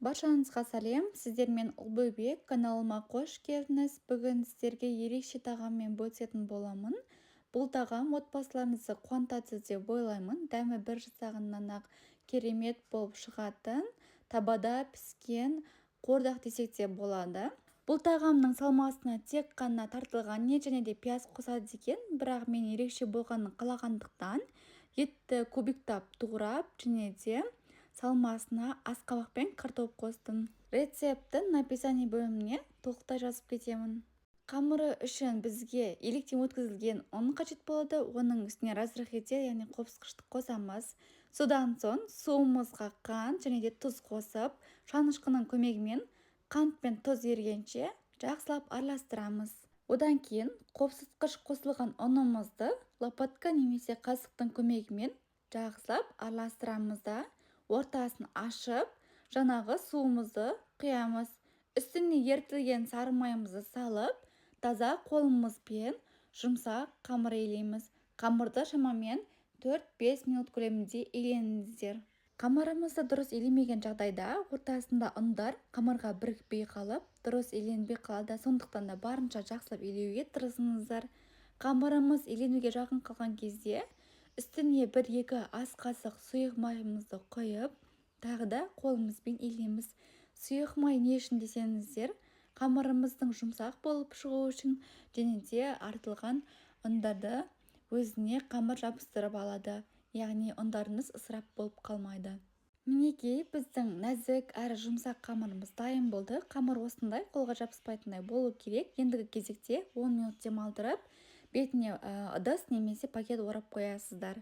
Баршаңызға сәлем! Сіздермен Ұлбөбек, каналыма қош келдіңіз! Бүгін сіздерге ерекше тағаммен бөлісетін боламын. Бұл тағам отбасыларыңызды қуантады деп ойлаймын. Дәмі бір жасағаннан-ақ керемет болып шығатын, табада піскен қуырдақ десек те болады. Бұл тағамның салмасына тек қана тартылған ет және де пияз қосады екен, бірақ мен ерекше болғанын қалағандықтан етті кубиктап турап және де салмасына асқабақ пен картоп қостым. Рецептін описание бөліміне толықтай жазып кетемін. Қамыры үшін бізге електен өткізілген ұн қажет болады. Оның үстіне разрыхлитель, яғни қопсытқышты қосамыз. Содан соң суымызға қант және де тұз қосып, шанышқының көмегімен қант пен тұз ергенше жақсылап араластырамыз. Одан кейін қопсытқыш қосылған ұнымызды лопатка немесе қасықтың көмегімен жақсылап араластырамыз да, ортасын ашып, жаңағы суымызды құямыз. Үстіне ерітілген сары майымызды салып, таза қолымызбен жұмсақ қамыр илейміз. Қамырды шамамен 4-5 минут көлемінде илеңіздер. Қамырымызды дұрыс илемеген жағдайда ортасында ұндар қамырға бірікпей қалып, дұрыс иленбей қалады. Сондықтан да барынша жақсылап илеуге тырысыңыздар. Қамырымыз иленуге жақын қалған кезде үстіне 1-2 ас қасық сұйық майымызды құйып, тағы да қолымызбен илейміз. Сұйық май не үшін десеңіздер, қамырымыздың жұмсақ болып шығуы үшін және де артылған ұндарды өзіне қамыр жабыстырып алады, яғни ұндарыңыз ысырап болып қалмайды. Мінекей, біздің нәзік әрі жұмсақ қамырымыз дайын болды. Қамыр осындай қолға жабыспайтындай болу керек. Ендігі кезекте 10 минут демалдырып, бетіне ыдыс немесе пакет орап қоясыздар.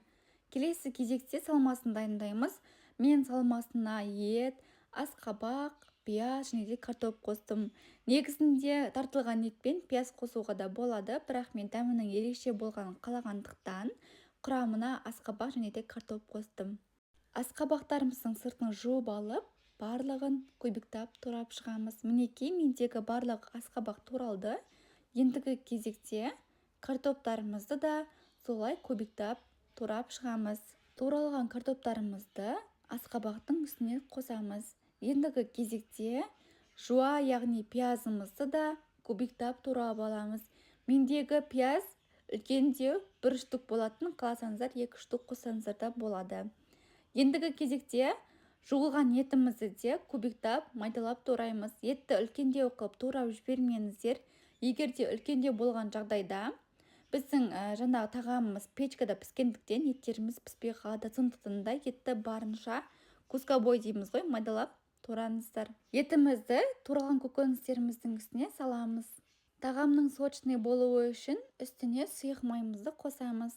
Келесі кезекте салмасын дайындаймыз. Мен салмасына ет, асқабақ, пияз және де картоп қостым. Негізінде тартылған ет пен пияз қосуға да болады, бірақ мен дәмінің ерекше болғанын қалағандықтан құрамына асқабақ және де картоп қостым. Асқабақтарымыздың сыртын жуып алып, барлығын кубиктап турап шығамыз. Мінекей, мендегі барлық асқабақ туралды. Ендігі кезекте картоптарымызды да солай кубиктап турап шығамыз. Туралған картоптарымызды асқабақтың үстіне қосамыз. Ендігі кезекте жуа, яғни пиязымызды да кубиктап турап аламыз. Мендегі пияз үлкендеу, бір штук болатын, қаласаңыздар 2 штук қоссаңыздар да болады. Ендігі кезекте жуылған етімізді де кубиктап майдалап тураймыз. Етті үлкендеу қылып турап жібермеңіздер. Егер де үлкендеу болған жағдайда біздің жаңағы тағамымыз печкада піскендіктен еттеріміз піспей қалады. Сондықтан да етті барынша кускобой дейміз ғой, майдалап тураңыздар. Етімізді туралған көкөністеріміздің үстіне саламыз. Тағамның сочный болуы үшін үстіне сұйық майымызды қосамыз.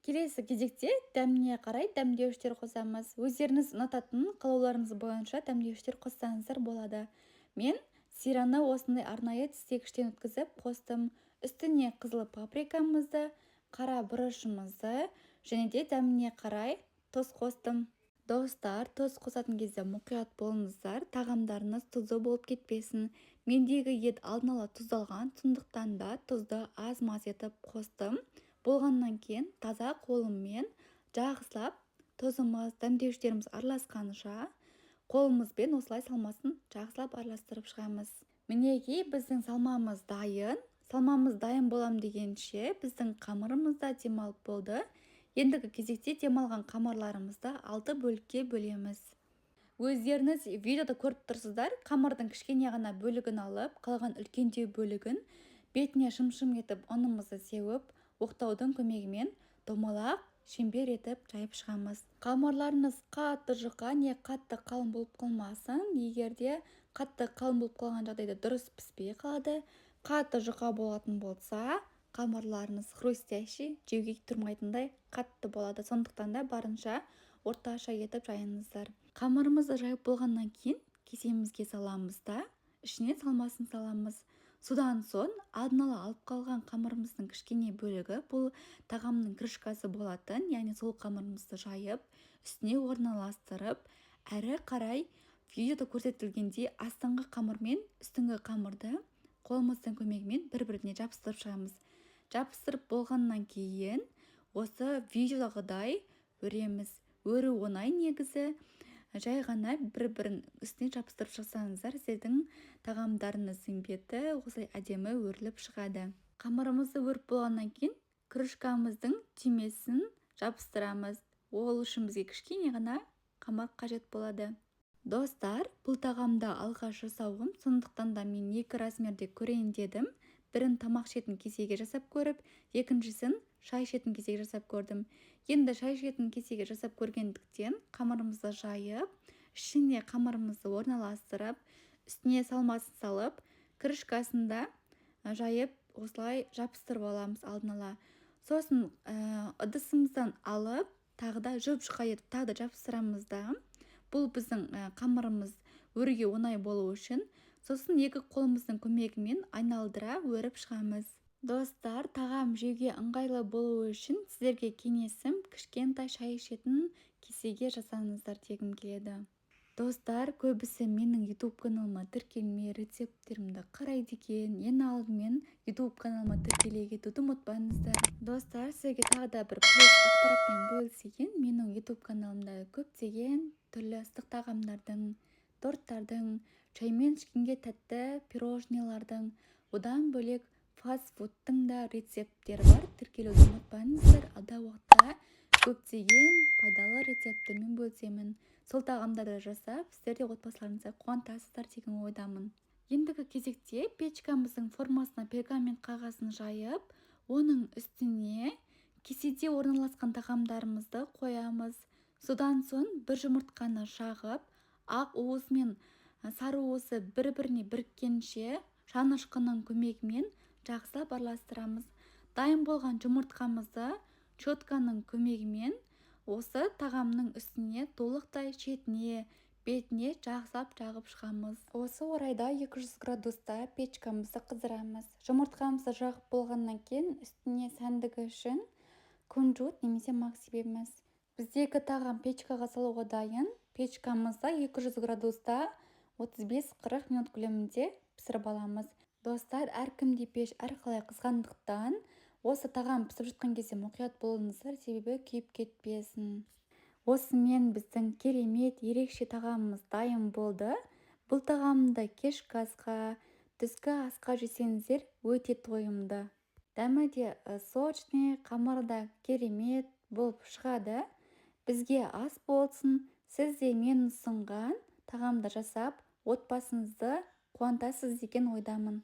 Келесі кезекте дәміне қарай дәмдеуіштер қосамыз. Өздеріңіз ұнататын қалауларыңыз бойынша дәмдеуіштер қоссаңыздар болады. Мен сираны осындай арнайы тістегіштен өткізіп қостым. Үстіне қызыл паприкамызды, қара бұрышымызды және де дәміне қарай тұз қостым. Достар, тұз қосатын кезде мұқият болыңыздар, тағамдарыңыз тұзды болып кетпесін. Мендегі ет алдын ала тұздалған, сондықтан да тұзды аз-маз етіп қостым. Болғаннан кейін таза қолыммен жақсылап тұзымыз, дәмдеуіштеріміз араласқанша қолымызбен осылай салмасын жақсылап араластырып шығамыз. Мінекей, біздің салмамыз дайын. Салмамыз дайын болам дегенше біздің қамырымыз да демалып болды. Ендігі кезекте демалған қамырларымызды 6 бөлікке бөлеміз. Өздеріңіз видеода көріп тұрсыздар, қамырдың кішкене ғана бөлігін алып, қалған үлкендеу бөлігін бетіне шым-шым етіп ұнымызды сеуіп, оқтаудың көмегімен домалақ шеңбер етіп жайып шығамыз. Қамырларыңыз қатты жұқа, не қатты қалың болып қалмасын. Егер де қатты қалың болып қалған жағдайда дұрыс піспей қалады. Қатты жұқа болатын болса, қамырларыңыз хрустящий, жеуге тұрмайтындай қатты болады. Сондықтан да барынша орташа етіп жайыңыздар. Қамырымызды жайып болғаннан кейін кесемізге саламыз да, ішіне салмасын саламыз. Содан соң алдын ала алып қалған қамырымыздың кішкене бөлігі, бұл тағамның крышкасы болатын, яғни сол қамырымызды жайып, үстіне орналастырып, әрі қарай видеода көрсетілгендей астыңғы қамыр мен үстіңгі қамырды қолымыздың көмегімен бір-біріне жабыстырып шығамыз. Жабыстырып болғаннан кейін осы видеодағыдай өреміз. Өру оңай негізі. Жай ғана бір-бірін үстіне жабыстырып шықсаңыздар, сіздердің тағамдарыңыздың беті осылай әдемі өріліп шығады. Қамырымызды өріп болғаннан кейін крышкамыздың түймесін жабыстырамыз. Ол үшін бізге кішкене ғана қамыр қажет болады. Достар, бұл тағамды алғаш жасауым, сондықтан да мен екі размерде көрейін дедім. Бірін тамақ ішетін кесеге жасап көріп, екіншісін шай ішетін кесеге жасап көрдім. Енді шай ішетін кесеге жасап көргендіктен қамырымызды жайып, ішіне қамырымызды орналастырып, үстіне салмасын салып, крышкасын да жайып, осылай жабыстырып аламыз алдын ала. Сосын ыдысымыздан алып, тағы да жұп-жұқа етіп тағы да жабыстырамыз да. Бұл біздің қамырымыз өруге оңай болу үшін. Сосын екі қолымыздың көмегімен айналдыра өріп шығамыз. Достар, тағам жеуге ыңғайлы болу үшін сіздерге кеңесім, кішкентай шай ішетін кесеге жасаңыздар дегім келеді. Достар, көбісі менің YouTube каналыма тіркелмей рецепттерімді қарайды екен. Ең алдымен YouTube каналыма тіркеле кетуді ұмытпаңыздар. Достар, сізге тағы да бір плюс ақпаратпен бөлісейін. Менің YouTube каналымда көптеген түрлі ыстық тағамдардың, торттардың, шаймен ішкенге тәтті пирожныйлардың, одан бөлек фастфудтың да рецепттері бар. Тіркелуді ұмытпаңыздар. Алдағы уақытта көптеген пайдалы рецепттермен бөлісемін. Сол тағамдарды жасап, сіздер де отбасыларыңызды қуантасыздар деген ойдамын. Ендігі кезекте печкамыздың формасына пергамент қағазын жайып, оның үстіне кеседе орналасқан тағамдарымызды қоямыз. Содан соң бір жұмыртқаны шағып, ақ уыз мен сары уызы бір-біріне біріккенше шанышқының көмегімен жақсылап араластырамыз. Дайын болған жұмыртқамызды щетканың көмегімен осы тағамның үстіне толықтай шетіне, бетіне жақсылап жағып шығамыз. Осы орайда 200 градуста печкамызды қыздырамыз. Жұмыртқамызды жағып болғаннан кейін үстіне сәндігі үшін кунжут немесе мак себеміз. Біздегі тағам печкаға салуға дайын. Печкамызда 200 градуста 35-40 минут көлемінде пісіріп аламыз. Достар, әркімде пеш әрқалай қызғандықтан, осы тағам пісіп жатқан кезде мұқият болыңыздар, себебі күйіп кетпесін. Осымен біздің керемет ерекше тағамымыз дайын болды. Бұл тағамды кешкі асқа, түскі асқа жесеңіздер өте тойымды. Дәмі де сочный, қамыры да керемет болып шығады. Бізге ас болсын. Сіз де мен ұсынған тағамды жасап, отбасыңызды қуантасыз деген ойдамын.